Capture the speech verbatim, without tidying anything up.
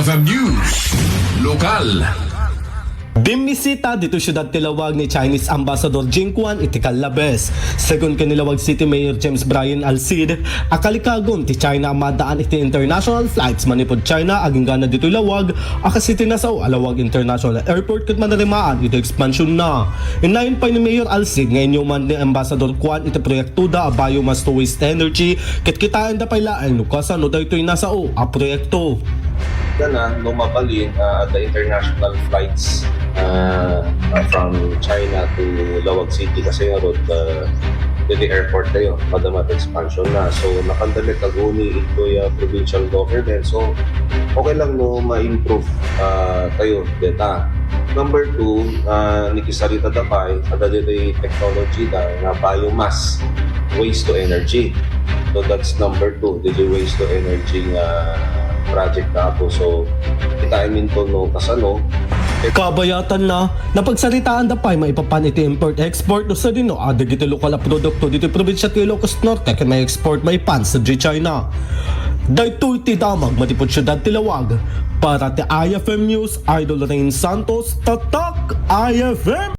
F M News Lokal. Bimmisita ditoy siudad ti Laoag ni Chinese Ambassador Jing Quan iti kallabes. Segun ken ni Laoag City Mayor James Brian Alcid, a kalikagon ti China a maddaan iti international flights manipud China agingga na ditoy Laoag a kas iti nasao a Laoag International Airport ket manarimaan iti expansionna. Innayon pay ni Mayor Alcid nga inyuman ni Ambassador Quan iti proyektoda a biomass to waste energy ket kitaenda pay laeng no kasano daytoy nasao a proyekto. Kana no mabalin, uh, the international flights uh, uh, from China to Laoag City kasi nga road uh, to the airport tayo, madama expansion na. So, nakandali kaguni into uh, provincial government. So, okay lang no ma-improve uh, tayo deta. Number two, uh, nikisarita da pay, ada dito'y technology da nga biomass waste to energy. So that's number two, the waste to energy nga project na ako. So, kita I mean to no kasano. Kabayatan na, napagsaritaan da pay maipapan iti import-export no sadino a dagiti lokal a produkto ditoy probinsya ti Ilocos Norte ket ma-export maipan sa China. Daytoy ti damag manipud siudad ti Laoag. Para ti I F M News, Idol Rain Santos, Tatak I F M.